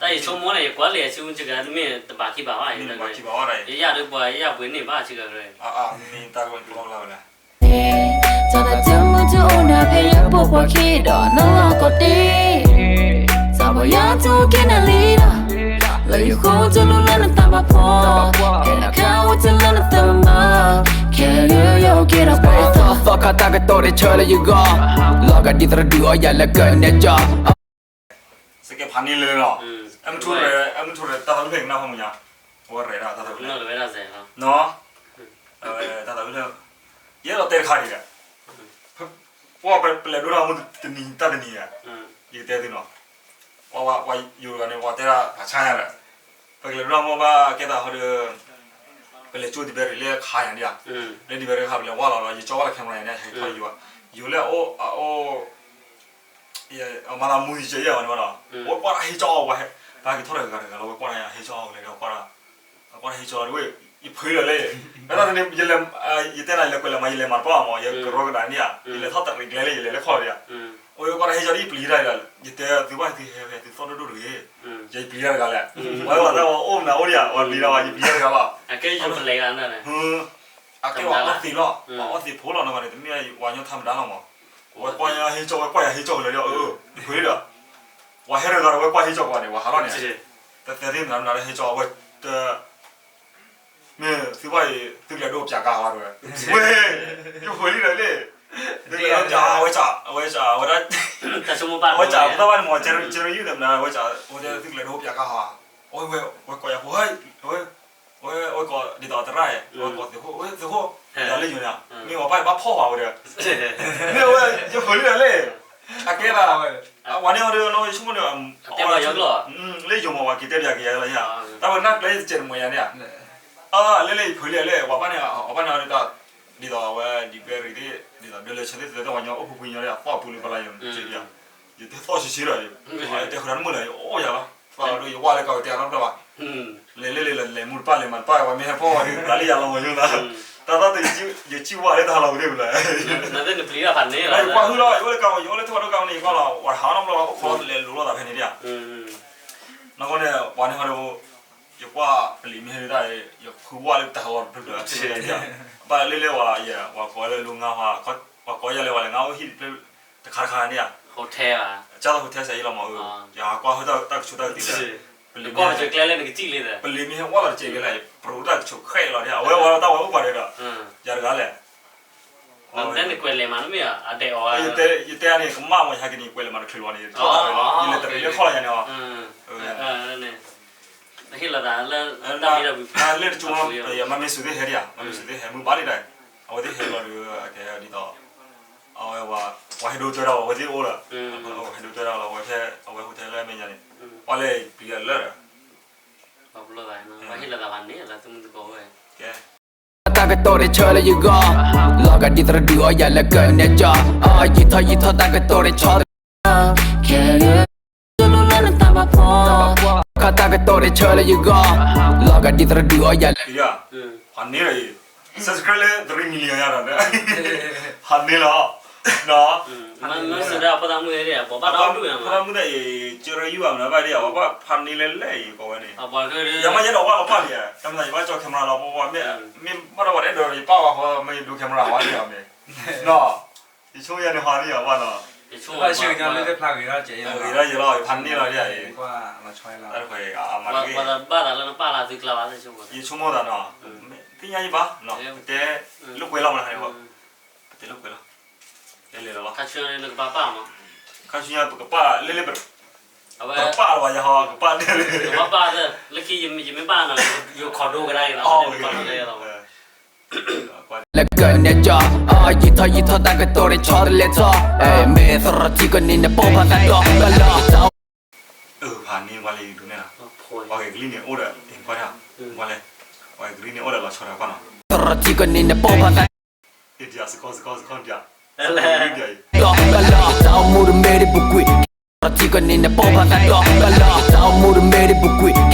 တၢ်ယဆိကမိၣ်န့ၣ် ယကွၢ်လံာ်အဆ့ကၤတမ့ၢ်တဘၣ်ခံဘၣ်ဘၣ်, ယယၢ်ဒီးပှၤယၢ်ပှ့ၤန့ၢ်ဘၣ်ဆ့ကၤ, မ့ၢ်တၢ်ကမ့ၢ်ပလီၢ်လၢ်ဝဲလဲၣ် တၢ်သးတမုာ်တအိၣ်နၤဖဲယပိာ်ပှၤခံဒီးနလီၢ်ကီၢ်တ့ၢ်, တၢ်ပီယၤတအိၣ်ကဲနၤလံဒီး, လၢယဃိတလူလၢနသးမၤဖှီၣ်, ကဲနခါအိၣ်တလၢနသးမၤ, ခဲယိယိကဲဒီးပှၤသီ, သီခါတၢ်ကတိၤတဆၢလၢယဂီၢ်, လီၤဂာ်ဒ်သိးတဒုးအီယၤလၢကနဲကၠီ စကဲဖးန့ၢ်လၢလီၤ, အဲမထူရဲ, အဲမထူရဲ တၢ်သးဝံၣ်ဖဲကနၣ်ဖးမူညါ, အဝဲရဲၣ်ဒၣ်တၢ်သးဝံၣ်, တၢ်သးဝံၣ်လၢ, ယအဲၣ်ဒိးတဲတခါဒံးဒီး, ပှၤပလဲၤဒိတၢ်မူတနံၤတၢ်တနံၤဧါ, ယကတဲသုနီၤ, ပှၤယိၤတဂၤန့ၣ် ပှၤတဲဒၣ်ပှၤဆါညါဒီး, ပကလဲၤဒိတၢ်မူဘၣ်ကဲသးဟီဒီး ပလဲၤကၠိဒံးဘဲရံၤလၢခါယၤဒံးဧါ, လၢဒံးဘဲရံၤခါ ပလဲၤဝါလီၤလီၤ ယကၠီဝဲလၢ camera ယၤန့ၣ် ဟဲထီၣ်ယိၤ, ယိၤလၢအအိၣ် မၤသးမူယကဲယဲၢ်ဝဲန့ၣ်ဘၣ်ဒီး, အဝဲကွၢ်တၢ်ဟ့ၣ်ကၠီအီၤဝဲ, ပဟဲက့ၤထီၣ်တဂၤဂၤလီၤ ဝဲကွၢ်တၢ်ဟ့ၣ်ကၠီအီၤလဲၣ်ဒီး ကွၢ်တၢ်, အကွၢ်တၢ်ဟ့ၣ်ကၠီလီၤဒ်ဝဲ, ယဖုးလီၤလၢ, တၢ်တနံၤ ယလဲၤ, ယတဲနၤ ယလဲၤကွဲးလၢမၤ ယလဲၤမၤတပှၢ်မး ယကရီကဒါန့ၣ်ဧါ, ယလဲၤထီၣ်တရံးကျဲလၢ ယလဲၤလၢခီၣ်ဒံးဧါ, အဝဲကွၢ်တၢ်ဟ့ၣ်ကၠီဒ်ယပျံၤတၢ်ဒီး ယတဲသုဘၣ်သုဟဲဖဲသုသီၣ်ဒိၣ်ဒိၣ်တဂ့ၤ, ယပျံၤတၢ်တဂၤလဲၣ်, ဝဲဝဲသးဝဲအိၣ်မနုၤအိၣ်ဒံးဧါ ဝဲပျံၤတၢ်ဝဲ ယပျံၤတၢ်တဂၤလီၤ အကဲယိၤပလဲၤဂၤန့ၣ်, အကဲဝဲအီသံးလီၤ, ပှၤအီသံးဖိလီၤနီၤန့ၣ် တမ့ၢ်ဝဲညီထါမတၤလီၤမး, ဝဲကွၢ်ယၤဟ့ၣ်ကၠီ ဝဲကွၢ်ယၤဟ့ၣ်ကၠီလၢဒီး အၢ, ယဖုးလံဒီး, ပှၤဟဲတဂၤဒီး ဝဲကွၢ်ဟ့ၣ်ကၠီပှၤန့ၣ် ပှၤဟးလီၤန့ၣ်, တသဲသ့ၣ်မတၤမတၤလၢဟ့ၣ်ကၠီဝဲ, မ့ၢ်သုဘၣ်အံၤ သုကလဲၤဒိပျးကါဟးဝဲ, ဝဲ, ယဖုးလံဒီးလံ, သုကလဲၤဒိပျး အဝဲစး, အဝဲစး, အဝဲဒၣ်, အဝဲစး ပသးဘၣ်န့ၣ်မး ကဲရယုၢ်န့ၣ်မတၤ အဝဲစး အဝဲဒၣ်သုကလဲၤဒိပျးကါဟး, အဝဲ, ဝဲကိးယၤဖိ, ဝဲ, ဝဲကိးဒ်သိးသရၣ်, ဝဲကိးသုးခိၣ်, ဝဲသုးခိၣ်, ဒ်သိးလၢယိၤန့ၣ်, မ့ၢ်ပှၤဘၣ်ဘၣ်ဖီၣ်ဝဲဒီး, မ့ၢ်အဝဲ, ယဖုးလံဒီးလံ, အကဲဒၣ်, ဝဲန့ၣ်အီၤဒီး ယဆိကမိၣ်န့ၣ်, လၢယိၤမး ပှၤက့ၤတဲပျးက့ၤယၤလီၤ, တၢ်ဝဲနၢ်ကျဲယတစဲးတမှဲၤယၤန့ၣ်, လၢလၢယဖုးလံလံ ပှၤဘၣ်န့ၣ်, ပှၤဘၣ်န့ၣ်အီၤဒီး, ဒ်သိးအဝဲဒံးဘဲရံၤသ့ၣ်, ဒ်သိးဒၢလၢဆၢသ့ၣ် သုသ့ၣ်ပှၤညီအိၣ်ပူၤပူၤညီဒီး အသီၣ်ပူၤလၢပလၢယိၤ, ယတဲသီၣ်ဆံးဆံးဒီး, ယတဲဃုာ်ဒီးနမုၢ်လၢယအိၣ်ယၤဘၣ်, သီၣ်ဒီးယဝၢ်လၢကဝဲတဲအနီတဖျၢၣ်ဘၣ်, လဲၤလၢလဲၤလီၤ လဲၤမူတပၣ်လဲၤမၤတပၣ် ပှၤမ့ၢ်ဟဲဖီၣ်ဝဲဒီး သးလၢယၤလီၤမးယိၤသး, တၢ်သီၣ်တယံာ် ယစံၣ်ဝၣ်လၢတၢ်လီၤဝဲသ့ၣ်ပူၤလၢ, ယကွၢ်ဟုၣ်လီၤ ယအိၣ်လၢကဝဲ ယအိၣ်လၢထံၣ်ဝဲဒိၣ်ကဝဲန့ၣ် ယကွၢ်လီၤ ပှၤဟးနီတဘျီ အိၣ်ခိးလဲၤလိၤလိာ်သးဖဲန့ၣ်ဒံးဧါ, နီၢ်ကီၢ်န့ၣ် ပှၤန့ၣ်ဟီဒီး ယကွၢ်ပလံၤမ့ၢ်ဟဲဒၣ်တၢ် ယဖုဝါလၢတၢ်ဟးဂီၤတဖျၢၣ်ဖျၢၣ်, ဘၣ်လၢလၢဝဲ ပှၤကိးလၢလူငါဟါ, ပှၤကိးယၤလၢဝဲလဲၣ် ငါအိၣ်ဟံၣ်တဖျၢၣ်တခါတခါန့ၣ်ဧါ, ကၢ်သိး hotel စဲအံၤလီၤမး, ယကွၢ်ဟဲတၢ်ကဆိးတၢ်ကသံၣ်, ပလံၤမ့ၢ်ဟဲဝဲလီၤတစဲးကဲလဲၣ် ပြူးတၢ်ကဆိးခဲအံၤလီၤန့ၣ် အဝဲဝဲတၢ်ဝဲအိၣ်ပှၤဒီး ယၤတဂၤလဲၣ် ယတဲန့ၣ် ကမၣ်မး ယဟဲက့ၤန့ၣ် ကွဲးလဲၤမၤတချုးလီၤန့ၣ် ထီၣ်တၢ်ဝဲလီၤ ယလဲၤတရံးလၢခီၣ်လီၤယၤန့ၣ်လီၤ, လၢတကၠိ မၤမ့ၢ်စူၤသ့ၣ်ဟဲဒံးဧါ, မၤမ့ၢ်စူၤသ့ၣ်ဟဲမုၢ်ဘၣ်ဒံးဒၣ်, အဝဲသ့ၣ်ဟဲလီၤဒီး အကဲဒ်သိး အဝဲ ပှၤဟဲဒိတၢ်ဒီး အဝဲသ့ၣ်အိၣ်ဒီး ဟဲဒိတၢ်ဒီး အဝဲ hotel လၢမဲာ်ညါန့ၣ် ပှၤလဲၤပျံၤလၢဒီး ကဲ တၢ်ကတိၤတဆၢလၢယဂီၢ်, လီၤဂာ်ဒ်သိးတဒုးအီယၤလၢကနဲကၠီ, ယံာ်ထီၣ်ယံာ်ထီၣ်တၢ်ကတိၤတဆီတလဲ, ခဲအံၤ တလိၣ်လၢနသးဘၣ်ဖှီၣ်, ခီတၢ်ကတိၤတဆၢလၢယဂီၢ်, လီၤဂာ်ဒ်သိးတဒုးအီယၤလၢ ဖးန့ၢ်လီၤအံၤ, subscribe လၢ three million ယၤဒီး ဖးန့ၢ်လီၤ, ဖိသၣ်မုၣ်သ့ၣ်အံၤ ကၢရယူၢ်ဘၣ်မနုၤဘၣ်ဒံး အဝဲဘၣ်ဖးန့ၢ်လၢလဲၣ်အံၤ ကိးဝဲန့ၣ်, ယမ့ၢ်ယဲဒီးဝဲလီၤပၢ်န့ၣ် တၢ်မၤယဘၣ်ကၠီ camera လီၤ ပဝဲ မ့ၢ်ဘၣ်ဒီးဝဲတအဲၣ်ဒိးယပၢ်ဝဲဃီ မ့ၢ်ယဒိ camera ဝဲန့ၣ်အီၤမ့ၢ် နီၤ, ယဆိကမိၣ်ယၤန့ၣ်ဟီန့ၣ်အီၤဘၣ်နီၤ, ယဆိကမိၣ် ဂ့ၤထီၣ်ယဲလီၤ ဖးန့ၢ်လီၤဒံးအံၤ, တၢ်တခွဲးအမၤတဂ့ၤ, ဘၣ်သးလၢနပၢ်လၢသုကျါဘၣ်, ယဆိကမိၣ်သးနီၤ, သ့ၣ်ညါယဘၣ်နီၤ, ပတဲလိာ်ကွဲလီၤမး, ပတဲလိာ်ကွဲလီၤ, လဲၤလဲၤလီၤလီၤ, ခါဆူညါပကပာ်လၢလၢ ပကပာ်လီၤဘၣ်ယၤဟီ ကပာ်န့ၣ်လၢ လၢခံယမ့ၢ်ပာ်နီၤ ယခီၣ်ဒိကဒါက့ၤလီၤ, လၢကနဲကၠီ, ယံာ်ထီၣ်ယံာ်ထီၣ်တၢ်ကတိၤတဆီတလဲထီၣ်, မ့ၢ်သရၣ်ထံကန့ၣ်နပိာ်ဖးသးဒီးကလီၤ, ဖးန့ၢ်ဝဲလၢယဒုးနဲၣ်လီၤ, ပှၤဂ့ၤကလံၢ်န့ၣ်အိၣ်ဒီး ကွၢ်တၢ်, ဝဲလဲၣ်, ပှၤဂ့ၤကလံၢ်န့ၣ်အိၣ်ဒီးလီၤဆီတၢ်ကွၢ်နီၤ, သရၣ်ထံကန့ၣ်နပိာ်ဖးသး ဒီး သရၣ်ထံကန့ၣ်နပိာ်ဖးသးဒီးကလီၤ, တၢ်အိၣ်မူတမ့ၢ်ဒံးပူၤကွံာ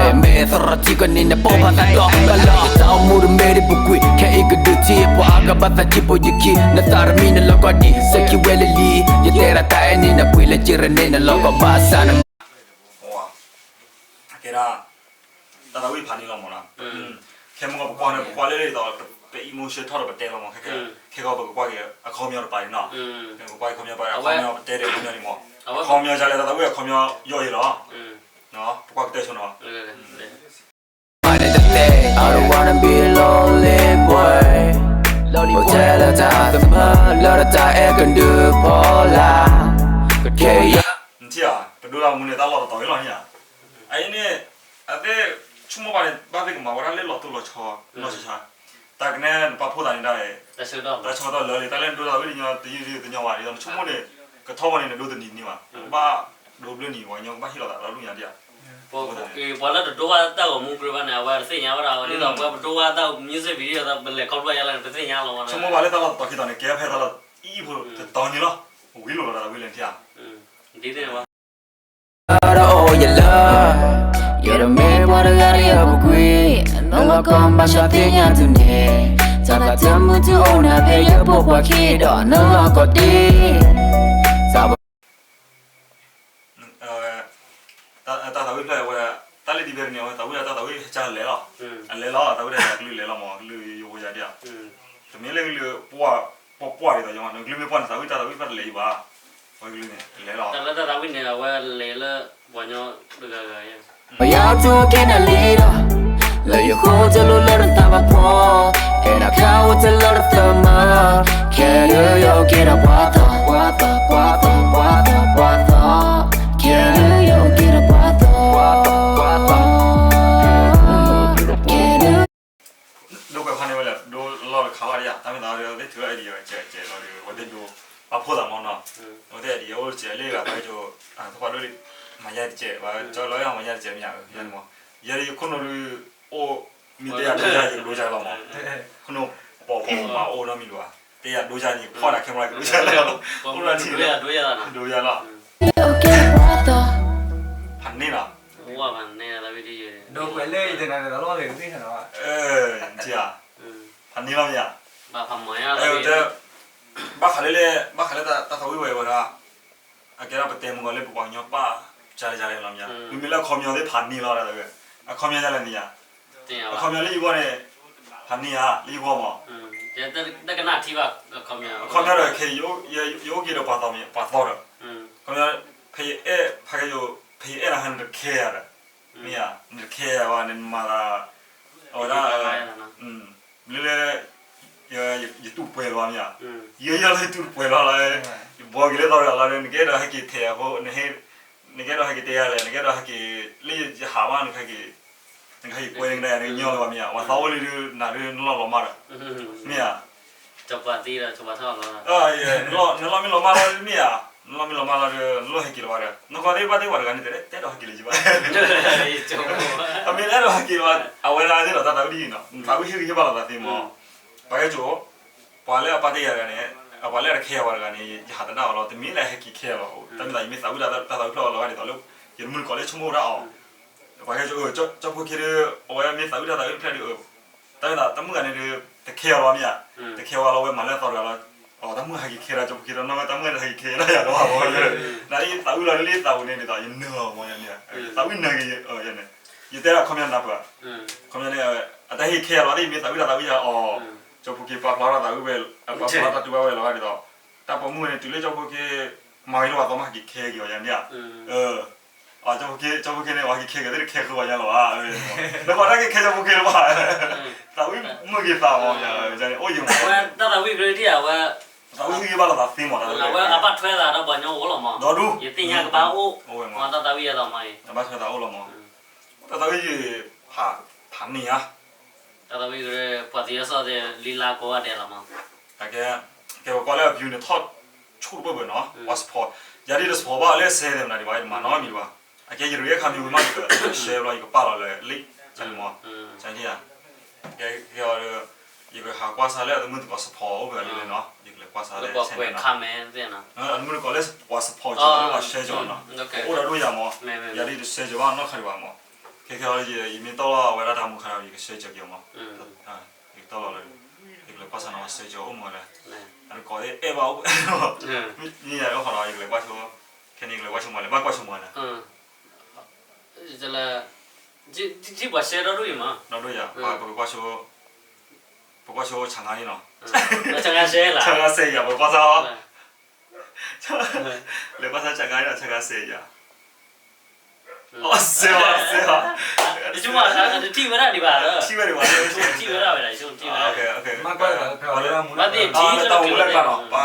်, မ့ၢ်သရၣ်ထံကန့ၣ်နပိာ်ဖးသးဒီးကလီၤ, တၢ်အိၣ်မူတမ့ၢ်ဒံးပူၤကွံာ်, ခဲအံၤကဒုးထံၣ်ပှၤအါဂၤဘၣ်သးထံဖိယခံ, နသးတမံနလီၢ်ကီၢ်ဒံး စဲးခံဝဲလၢလံ, ယတဲဒၣ်တၢ်အဲၣ်န့ၣ် နပှ့ၤလၢကရၢန့ၣ် နလီၢ်ကီၢ်ဘၣ်ဆၣ်နမၤ ကဲဒၣ် တၢ်သးဝံၣ်ဖးန့ၢ်လီၤမးနီၤ, ခဲမုၢ်ဂီၤပကွၢ်န့ၣ် ပကွၢ်လၢလၢဒီး ပ emotion ထီၣ်ဒီးပတဲလီၤမး, ခဲ ခဲကီၢ်ပကကွၢ်က့ၤ အခီပညီတပၤန့ၣ်နီၤ, ပကွၢ်အခီပညီတပၤ အခီပညီပတဲဒီးအခီပညီန့ၣ်မး, အခီပညီယၤလဲၣ် တၢ်သးဝံၣ်အခီပညီယီၢ်အံၤလီၤ, ပကွၢ်ကတၢၢ်ဆိနီၤ I don't wanna be a lonely boy, အိၣ်ထဲလၢတၢ်သမၢ လၢတၢ်အဲၣ်ကဒုဖီလာ်, ကဲယၤ နထံၣ်ဧါ, ပဒိတၢ်မူန့ၣ် တၢ်လီၢ်တတီၤအံၤလီၤန့ၣ်ဧါ, အအံၤန့ၣ် အသ့ၣ်ဆိကမိၣ်ဘၣ်န့ၣ် ဘၣ်သ့ၣ်ကမၤဝဲဒၣ်လၢလီၤတိၢ်လီၤဆီ နီၢ်ဆါဆါ, တၢ်ကနဲနပာ်ဖှိၣ်သးန့ၣ်ဒၣ် တၢ်ဆၢကတီၢ်လၢာ်လံ တၢ်လၢနဒိတၢ်သးဝံၣ်တညီ တယုၢ်တယုၢ်တညီဘၣ် ဒ်သိးနဆိကမိၣ်န့ၣ် ကထီဘိန့ၣ် နဒိတနံၤတနံၤဘၣ် နကဘၣ်ဒိဘျၢနံၤ ပှၤကညီကဘၣ်ဟ့ၣ်လီၤသးဒီးလူၢ်ညါဒံးဧါ, ပှၤလၢတဒိဘၣ်တၢ်ဂီၤမူကြၢးဘၣ်န့ၣ် အဝဲတသ့ၣ်ညါဝဲဒၣ် ဒ်သိးပှၤပဒိဘၣ်တၢ် music video ဒီး ပလဲၤခီဖျိယါလၢ ပသ့ၣ်ညါလီၤဝဲ ဆိကမိၣ်ဘၣ်လၢတၢ်လီၢ်တတီၤခံတီၤန့ၣ် ကဲဖဲတၢ်လီၢ်အံၤဖိတတီၤန့ၣ်လီၤ, ဝံၤလိာ်လီၤတၢ်သးဝံၣ်လၢနထံၣ်ဧါ, ဒ်န့ၣ်ဝဲ တအိၣ်ယလၢ ယတမ့ၢ်ပှၤတဂၤတယၢၤပူၤကွံာ်, နလီၢ်ကီၢ်ဘၣ်ဆၣ်သ့ၣ်ညါတုၤန့ၣ်, တၢ်သးသမူတုၤအိၣ်နၤဖဲယပိာ်ပှၤခံဒီး နလီၢ်ကီၢ်တ့ၢ်, တၢ် တၢ်သးဝံၣ်ဖျၢၣ်အဝဲ တၢ်လၢဒ်ဖဲန့ၣ် အဝဲသးဝံၣ်ဒီးတၢ်သးဝံၣ်ဟဲကၢ်လဲၤလီၤ, အလဲၤလီၤ သးဝံၣ်ဒီးကလုၢ်လဲၤလီၤမး ကလုၢ်ယိယိယါဒံးဧါ, တမ့ၢ်လၢကလုၢ်ပှၢ်ပှၢ်ဒ်သိးယမး နကလုၢ်မ့ၢ်ပှၢ်န့ၣ် သးဝံၣ်တၢ်သးဝံၣ်ဖျၢၣ်တလဲၤအံၤဘၣ်, ပှၤကလုၢ်န့ၣ် တလဲၤလီၤ, တၢ်လၢတၢ်သးဝံၣ်န့ၣ် အဝဲလဲၤလၢပှၤကညီတဂၤဂၤ ပယီၤထူက့နလံဒီး လၢယဃိတလိၣ်လၢနသးဘၣ်ဖှီၣ်, အဲၣ်ဒိးခါအိၣ်တလၢနသးမၤ, ခဲလၢယအိၣ်က့ၤဒီးပှၤသီ, ပှၤသီ, ပှၤသီ, ပှၤသီ, ပှၤသီ, ခဲလၢယအိၣ်က့ၤဒီးပှၤသီ, ပှၤသီ, ပှၤသီ, ခဲလၢ ဒိကွဲးဖးန့ၢ်ဝဲလဲၣ် ဒိလီၢ်တခါလီၤဒံးဧါ, တၢ်မ့ၢ်သးဝဲသ့ၣ်ထုးအံၤဒီးကဲးကဲးလီၤဒီး ဝဲသ့ၣ်ဒိ ပာ်ဖှိၣ်သးမးနီၤ, ဝဲသ့ၣ်အံၤဒီးအိၣ်တစဲးလၢဂၤပှၤကၠိ သပှၢ်ဒိၣ်လံ, မၤယါတစဲး ပှၤကၠီလီၤယါမၤယါတစဲးမ့ၢ်ဧါ, ယါန့ၣ်မး, ယဲဒၣ်ယခိၣ်နူာ်ဒုး အိၣ်မ့ၢ်တဲယၤဒိယါယကဒိယါလီၤမး, ခိၣ်နူာ်ပိာ်ပိာ်မးအိၣ်နီတမံၤလၢၤဘၣ်, တဲယၤဒိယါန့ၣ် ဖီၣ်နၤ camera ကဒိယါလီၤ, အိၣ်နီတထံၣ် ဒိယါလီၤ, ဖးန့ၢ်လီၤ ဒိကွဲးလၢယတနၤန့ၣ် တလီၢ်ဂ့ၤကသ့ၣ်နီၤ, ဖးန့ၢ်လီၤမ့ၢ်ဧါ, ဘၣ်ဃးလၢလဲၣ် ဘၣ်ဃးလၢတၢ်သးဝံၣ်ဝဲဝဲဒၣ်, အကဲဒၣ်ပတဲမုၢ်ဂီၤလၢပပှၤကညီပာ် ကလဲၤကလဲၤလီၤမ့ၢ်ဧါ, မ့မ့ၢ်လၢအခီပညီသ့ၣ်ဖးန့ၢ်လီၤဒၣ်ဝဲ, အခီပညီဒ်လဲၣ်န့ၣ်ဧါ, အခီပညီလၢယဂီၢ်န့ၣ်, ဖးန့ၢ်ဧါ လၢယဂီၢ်မး, တကနၣ်ထံဘၣ်, အခီပညီဒီးခဲအံၤ ယအိၣ်က့ၤဒီးပှၤသီမး ပှၤသီဒီး, အခီပညီ, ဖဲယအဲၣ်ဖးကဲယိာ်, ဖဲယအဲၣ်နၤဟဲနတခဲယၤဒီး, မ့ၢ်ဧါ, နတခဲယၤဘၣ်န့ၣ် နမၤသး, အဝဲဒၣ် လၢလၢ ယတူၢ်တပှဲၤလီၤမ့ၢ်ဧါ, ယဲယီၤလၢယတူၢ်တပှဲၤလီၤလီၤ, ယဘှီက့ၤလၢသီတဂၤလီၤဒီး နကအဲၣ်ဒိးဟဲက့ၤထဲအဃိ, နကအဲၣ်ဒိးဟဲက့ၤတဲယၤလဲၣ်, နကအဲၣ်ဒိးဟဲက့ၤ, လၢယဟးမး နကဟဲက့ၤ, နကဟဲက့ၤကွဲနကဒါယၤ နကညီလၢၤဘၣ်မ့ၢ်ဧါ, ပှၤသီအိၣ်လံဒီး နၤဒုးနလီၢ်လီၤမးဒီး, မ့ၢ်ဧါ, နလီၢ်မ့ၢ်လီၤမးလီၤမ့ၢ်ဧါ, နလီၢ်မ့ၢ်လီၤမးလီၤမ့ၢ်ဧါ, နလိၣ်ဟဲက့ၤလၢၤဘၣ်ဒီး နကွၢ်သ့ၣ်ဘၣ်သ့ၣ်ပှၤတဂၤန့ၣ် တအဲၣ်ဒိးဟဲက့ၤလၢၤဘၣ်, အမ့ၢ်တအဲၣ်ဒိးဟဲက့ၤလၢၤဘၣ်, အဝဲဒၣ်သ့ၣ်ဒီးတၢ်သးဝံၣ်ဒ်အံၤနီၤ, သးဝံၣ်ဟ့ၣ်ဂံၢ်ဟ့ၣ်ဘါလိာ်သးသ့မး, ပှၤကဲကၠိ, ပှၤလၢအပာ်တ့ၢ်ယၤတဂၤန့ၣ်, ပှၤလၢအတခဲယၤပှၤတဂၤန့ၣ် ယဟးသဒၣ်အီၤလီၤ, တမ့ၢ်လၢဟဲက့ၤခဲလီၤ, တၢ်မ့ၢ်သးယမ့ၢ်သးဝံၣ်တၢ်သးဝံၣ်ဖျၢၣ်အီၤလီၤဂာ်ဒ်သိးလၢ ယတမုၢ်တကိးလၢဆိကမိၣ်ဒၣ်အီၤ, ပှၤကဲကၠိ, ကၠီဖိခ့ဒီး အဝဲမ့ၢ်သးဝံၣ်တၢ်သးဝံၣ်တဖျၢၣ်ဒီး တၢ်မ့ၢ်သးတၢ်မုၣ်ဂၤန့ၣ်ဒီး တခဲအီၤလီၤမ့ၢ်ဧါ, တခဲဝဲလီၤ ဝဲမၤလၢအသီတဂၤလီၤ, အတၢ်မုၣ်ဟဲက့ၤခဲဒၣ်ကၠီဖိခ့ဒီး နီၢ်ဝဲတၢ်မုၣ်ဂၤန့ၣ် ဟဲက့ၤခဲဒၣ်ယၤလီၤ, နသးဝံၣ်လီၤလၢယသးပူၤန့ၣ်ဒ်သိး ယနၢ်အီၤမ့ၢ်ဧါ, သးဝံၣ်နၢ်က့ၤယၤန့ၣ်, ယတဲဒၣ်ခီပညီနၢ်ပၢၢ်, ခီပညီန့ၣ် အတၢ်ဟ့ၣ်ခဲအီၤလီၤ သ့ၣ်မ့ၢ်သးဝံၣ်တၢ်သးဝံၣ်ယၤအီၤ, ကၠီဖိခ့ပာ်ဖျါထီၣ်သးဝံၣ်ဝဲ, ပာ်ဖျါထီၣ်တၢ်တူၢ်ဘၣ်ဝဲလီၤဂာ်ဒ်သိး, တၢ်ပိာ်မုၣ်န့ၣ် တုၤလၢကၠီဖိခ့ မၤဂ့ၤလၢပှၤသီမး ဟဲက့ၤခဲက့ၤအီၤယၤန့ၣ်ဧါ ကၠီဖိခ့န့ၣ် ပှၤဟဲက့ၤခဲက့ၤသ့ၣ်တခဲဃုာ်ဝဲယၤလီၤဘၣ်, နကွၢ်တၢ်က့ၤခဲကၠီဖိခ့လၢၤဘၣ်, သးဝံၣ်မုာ်က့ၤသးမး, အိၣ်ယံၤမး, တၢ်သးဝံၣ်ကရၢဒ်အဝဲ, သးဝံၣ်ဟ့ၣ်ဂံၢ်ဘါလိာ်သးသ့မး, အဝဲအဘၣ်ထွဲသးဒီးပှၤကညီအိၣ်လီၤမး, ဒီဒူၣ်, ယသ့ၣ်ညါကဘၣ်အိၣ်, တၢ်သးဝံၣ်ယၤသးမးအံၤ, အဘၣ်ထွဲသးအိၣ်လီၤမး, တၢ်သးဝံၣ်ယၤ, ဖးန့ၢ်ဧါ, တၢ်သးဝံၣ်ကရၢ ပှၤသံအစီၣ်သ့ၣ်လံလါကိးဂၤဒဲးလီၤမး, ကဲပကွၢ်လၢအ view န့ၣ်ထီၣ်ဆိၣ်တဘၢၣ်ဘၢၣ်နီၤ, ပှၤ support, ယၤဒ်တ support ဘၣ်လၢစဲသ့ၣ်မနုၤဒံးဘၣ် ယတမၤနီတမံၤဒံးဘၣ်, အကဲယရံးအခါမံၤဝံၤမး ယက share ဘျီ ယကပာ်လီၤလၢ link န့ၣ်မး, ကဲ, ကဲအီၤဒီး, ယကဟးကွၢ်ဆၢလၢအတမုၢ်တကိး support အိၣ်ပှဲၤလံလဲၣ်နီၤ, ယကလဲၤကွၢ်ဆၢလၢ channel နီၤ, အတမုၢ်တကိးလၢပှၤ support ကၠီ လၢပှၤ share ကၠီနီၤ, အိၣ်ဒီးဒိၣ်ယၤမး, ယၤဒ်တ share ကၠီဘၣ်နီတခါဒံးဘၣ်မး, ခဲခဲအီၤ ယမ့ၢ်တီၢ်လီၤအဝဲဒၣ်တၢ်မူခါဒီး ယက share ကၠီက့ၤအီၤမး, ယကတီၢ်လီၤလၢ, ယကလဲၤကွၢ်ဆၢနီၤ share ကၠီအိၣ်မးလဲၣ်, အတကိးသ့ၣ်အဲၣ်ဘၣ်အိၣ်, မ့ၢ်ယၤအိၣ်ဃီဒီး ယကလဲၤကွၢ်ဆိ, ခဲန့ၣ်ယကလဲၤကွၢ်ဆိမးလဲၣ် ဘၣ်ကွၢ်ဆိမးလဲၣ် ထံၣ်ပှၤ share ဒီဒူၣ်အံၤမး, ဒီဒူၣ်ယၤ, ပကကွၢ်ဆိ, ပကွၢ်ဆိဆၣ်ငါန့ၣ်နီၤ, ဆၣ်ငါ share ယၤ ပကွၢ်ဆၣ်အီၤ, လဲၤကွၢ်ဆၣ်ဆၣ်ငါန့ၣ်နီၤ ဆၣ်ငါ share ယၤ, အီ share ဘၣ် share ဘၣ်, တထံၣ်ဝဲဒၣ်ဒံးဘၣ်ဒီး, ထံၣ်ဝဲဒံးဘၣ်, ထံၣ်ဝဲဒၣ်ဝဲဒၣ်, ဘၣ်သ့ၣ်ထံၣ်လၢကျါနီၤ, ပကပာ်အီၤ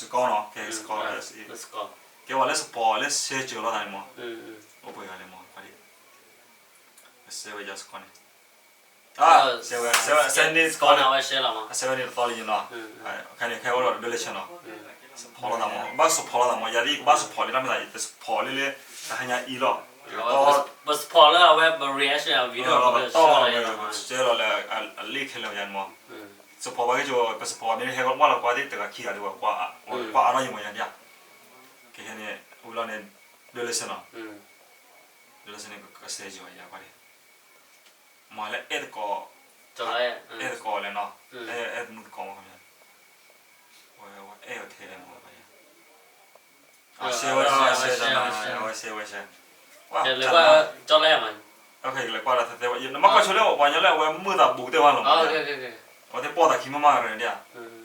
ဃီ စကီနီၤ, ကဲစကီ, ကဲဝဲလၢ support လၢ share ကၠီလိာ်သးန့ၣ်မး, အိၣ်ပှဲၤဂၤလဲၣ်မး, က share ဝဲယၤစကီန့ၣ် အဝဲ share န့ၣ်တသီလံနီၤ, ခဲန့ၣ် ခဲအိၣ်ဒီး ဒိၣ်လၢဆၢနီၤ, support လိာ်သးမး, ဘၣ် support လိာ်သးမး, ယၤဒ်ယကဘၣ် support လံတၢ်မ့ၢ်သး ယတ support လၢလၢ တဟါညါအံၤလီၤ, ပ support လၢအဝဲ ပ reaction အ video ပ share လီၤလၢအလ့ၣ်ခဲလၢာ်ယၤန့ၣ်မး, support ဘၣ်က့ၤကၠိ ပ support မ့ၢ်ဟဲကီးကွၢ်လီၤကွၢ်သ့ၣ်တဂၤခံဂၤဒီး ပှၤကွၢ်အါထီၣ်ယံၤမးယၤဒ်, ခဲခဲန့ၣ် ဝံၤလီၤန့ၣ် ဒိၣ်လၢဆၢနီၤ, ဒိၣ်လၢဆၢန့ၣ် က share ကၠီယၤကွၢ်ဒ် မ့ၢ်လၢအဲၣ်သကိး, အဲၣ်သကိးလဲၣ်နီၤ, အဲၣ်တမုၢ်သကိးမး, ဝဲအဲၣ်ဝဲထဲလဲၣ်မး, အဝဲ share ဝဲ, အဝဲ share ဝဲ, လဲၤကွၢ်, လဲၤကွၢ်ဒီးသ့ၣ်ဝဲ, နမ့ၢ်ကွၢ်ဆိလၢပှၤကညီလၢအဝဲမုာ်သးဘူးတဲဝဲလီၤမး, အဝဲသ့ၣ်ပီၢ်သးခံမးမးကရၢဒ်,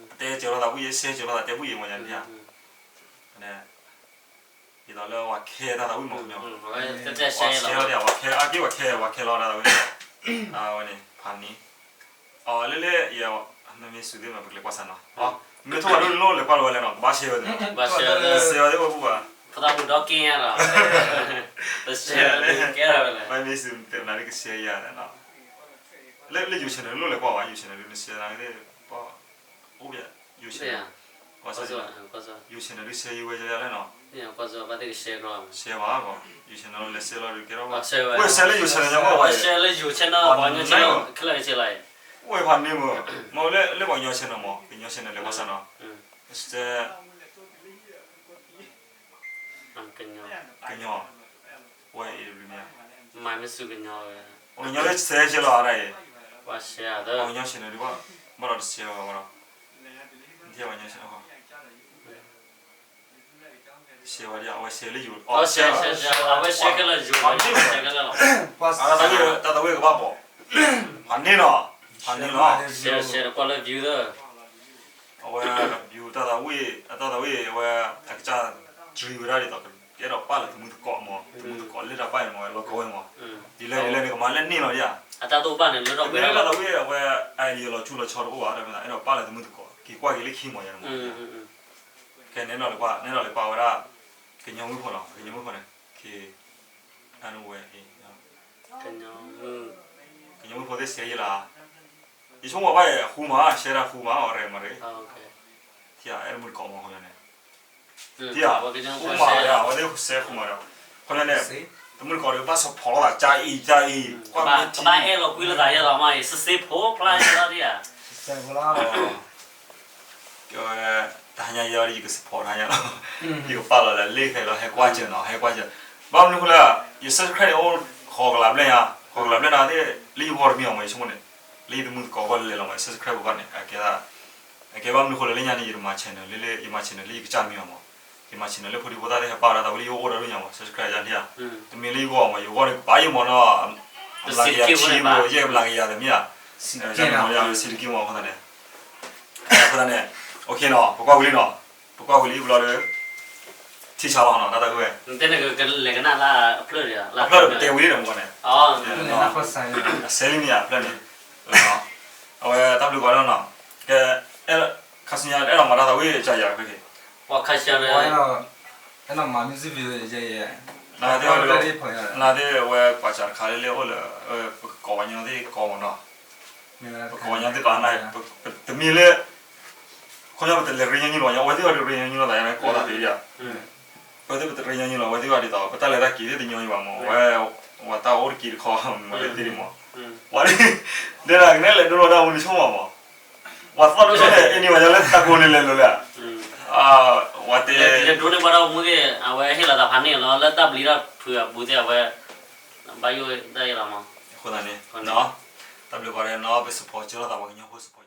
ပတဲစၢၤလိာ်သးဝံၣ်ယဲ share စၢၤလိာ်သးတဲဝံၣ်ယဲမးယၤဒ် ဒ်သိးလၢပှၤခဲတၢ်သးဝံၣ်မး, ပှၤ share လီၤဒ် ပှၤခဲအါက့ ပှၤခဲ ပှၤခဲလီၤတၢ်သးဝံၣ်, အဝဲန့ၣ် ဖးန့ၣ်, အလၢလၢ နမ့ၢ်စူၤသ့ၣ်မး ပကလဲၤကွၢ်စၢ်နီၤ, မ့ၢ်ထိၣ်ဖးဒိၣ်လိၣ်လဲၤကွၢ်လီၤဝဲလဲၣ်နီၤ ကဘၣ် share ဝဲ, share ဝဲသ့ၣ်အိၣ်ပူၤဘၣ်, ပသးပူၤဒီက့ညါဒီး, ပ share ဝဲလၢကဲထီၣ်ဝဲလဲၣ်, မ့ၢ်စူၤတဲနၤဒ်က share ယၤနီၤ, လၢ YouTube န့ၣ် လိၣ်လဲၤကွၢ်ဘၣ် YouTube န့ၣ် န share နၤသ့ၣ်, အိၣ်ဘၣ် YouTube, YouTube န့ၣ်ဒ် share ယဝဲယၤလဲၣ်နီၤ, share ဘၣ်ကီး YouTube န့ၣ် လဲၤ share လီၤဒ်ကဲထီၣ်ဘၣ်, ဝဲ share လၢ YouTube န့ၣ် ပှၤ share လၢ YouTube န့ၣ် ပှၤကညီ channel ခဲလၢာ်က့ၤလီၤ, အိၣ်ဖးန့ၣ်မး, မ့ၢ်လၢပှၤကညီ channel မး ကညီ channel လဲၤကွၢ်စၢ်နီၤ, ကညီ, ဝဲ မ့ၢ်စူၤကညီဝဲ, ပှၤကညီလၢ share က့ၤလီၤဒ်အံၤ, ပှၤကညီ channel ဒ်ဘၣ်, ဘၣ်ဒီးတ share ဝဲဘၣ်ဒီး, ပှၤကညီ channel share ဝဲဒၣ် အဝဲ share လၢယိၤ အဝဲ share ခဲလၢာ်ယိၤ အဝဲ share ခဲလၢာ် တၢ်သးဝံၣ်ကဘၣ်ပိာ် ဖးန့ၢ်နီၤ ဖးန့ၢ်နီၤ share တကွၢ်လၢ view သၢ အဝဲ view တၢ်သးဝံၣ် အတၢ်သးဝံၣ်အဝဲ အကစၢ် ကြွံဝဲဒၣ်ဒ်သိး ကအဲၣ်ဒိးပာ်လၢသမုၢ်သကိးမး သမုၢ်သကိးလၢတၢ်ပာ်န့ၣ်မး ဝဲလီၤကဝဲမး ဒ်လဲၣ်ဒ်လဲၣ်န့ၣ် ကမၤလၢန့ၣ်လီၤဒ်ဧါ အတၢ်သးဝံၣ်အဝဲ အတၢ်သးဝံၣ်အဝဲ အလီၤဆူၣ်လီၤဆီတအိၣ်ဘၣ် တမ့ၢ်သး အဲၣ်ဒိးပာ်လၢသမုၢ်သကိး က့ၤကွၢ်က့ၤလၢခံမးယၤန့ၣ်မး ကဲ နဲဒိးလဲၤကွၢ် နဲဒိးလဲၤကွၢ်ဝဲဒၣ် ကညီမုၣ်ဖိနီၤ ကညီမုၣ်ဖိန့ၣ် ကညီမုၣ်ဖိသ့ၣ် share ယဲလီၤ ယဆိကမိၣ်ဘၣ်ဃူမး share တၢ်ဃူမး အီၣ်ရဲမးရ့ ထံၣ် အဲၣ်တမုၢ်တကိးမး ခီပညီန့ၣ် ထံၣ် ဃူမး အဝဲသ့ၣ် share ဃူမးဒီး ခီပညီန့ၣ် တမုၢ်တကိးဒီး ဘၣ် support လိာ်သး ကၢအံၤ ကၢအံၤ ကွၢ်မ့ၢ်ထံ ဘၣ်အဲၣ်လီၤကွံလိာ်သးယဲလီၤမး စစ့ဖိဖျါယဲလီၤဒ်ဧါ ကဲဝဲ တဟါညါယဲဒီး ယက support တဟါညါလီၤ ယကပာ်လီၤလၢလ့ၣ်ခဲလီၤ ဟဲကွၢ်စၢၤနီၤ ဟဲကွၢ်စၢၤ ဘၣ်မနုၤဃိလၢ ယ subscribe န့ၣ် အိၣ်ဃိးကလးဘျဲၣ်ညါ ဃိးကလးဘျဲၣ်န့ၣ်သ့ၣ် လၢယဂီၢ်တမ့ၢ်အီၤမး ယဆိကမိၣ်န့ၣ် လၢယတမုၢ်သကိးဂီၢ်လဲၤလီၤမး subscribe ဂီၢ်န့ၣ် အကဲ အကဲဘၣ်မနုၤဃိလၢလၢညါန့ၣ် ယတမၤ channel လၢ ယမၤ channel လၢယကစၢ်မ့ၢ်အီၤမး ယမၤ channel လၢဖိဒံဖိသၣ်သ့ၣ်ဟဲပာ်ဝဲဒၣ်သးဝံၣ်လၢယအိၣ်ဒီးဒိၣ်ညါမး subscribe ယၤဒ်ဧါ တမ့ၢ်လၢယဂီၢ်မး ယဂီၢ်န့ၣ် ကပာ်ယမးနီၤ အဘျးကယၤဆံဘိ ယဲၢ်ဘျးကယၤတမ့ၢ်ဧါ စံးတက့ၢ်မး အဃိသတးန့ၣ် အဃိသတးန့ၣ် okay နီၤ ပကွၢ်ဝံၤလံနီၤ ပကွၢ်ဝံၤလံဘျီဒီး ထံၣ်ဆါလီၤနီၤ တၢ်သးဝံၣ်ဝဲ အဖျၢၣ်န့ၣ် ပတဲဝံၤလံဒီးမ့ၢ်န့ၣ် အစဲလံမ့ၢ်ဧါ အဖျၢၣ်န့ၣ် အဝဲတၢ်ဘျုးကီးနီၤ ကဲ ခါဆူညါ အဲၣ်ဒိးမၤတၢ်သးဝံၣ်ကၢ်ယၤ ခဲက့ၤ ပှၤခါဆူညါ အဲၣ်ဒိးမၤ music video ယဲယဲ နသ့ၣ် နသ့ၣ်ဝဲကွၢ်စးတခါလၢလၢအိၣ်လၢ ပကကိးဝဲညီသ့ၣ်ကိးမးနီၤ ပကိးဝဲညီသ့ၣ်ကိး တမ့ၢ်လၢ ခီဖျိပတလဲၤရ့ညီညီလီၤ အဝဲသ့ၣ်အီၤဒုးရ့ညီညီလီၤသး ယမ့ၢ်ကိးသးသ့ဧါ အဝဲသ့ၣ်ပတရ့ညီညီလီၤ အဝဲသ့ၣ်အီၤဒ်သိး ပတၢ်လဲၤတၢ်က့ၤသ့ၣ်တညီညီဘၣ်မး ဝဲ ဝဲတၢ်အိၣ်တက့ၤတခီ မၤလၢသ့ၣ်န့ၣ်မး ဝဲ ဒဲဒၣ်ကနဲလဲၣ်ဒိလီၤတၢ်မူနဆိကမိၣ်မး ပှၤသီၣ်ဒိၣ်ဆိန့ၣ် အံၤန့ၣ်ဝဲယၤလၢတၢ်ကိးန့ၣ်လဲၤလိၤလၢ ဝဲတဲ ဒိးန့ၢ်ဘၣ်တၢ်အိၣ်မူသ့ၣ် အဝဲဟ့ၣ်လီၤသးဖးန့ၣ်လီၤ လၢတၢ်ပျံၤတၢ်ဖုးအပူၤသ့ၣ် အဝဲ ဘၣ်ယိၣ်တၢ်ယဲလီၤမး အဃိသတးန့ၣ် တၢ်ဘျုးပှၤဒီးနီၤ ပ support ကၢလိာ်သးပှၤကညီဖိ support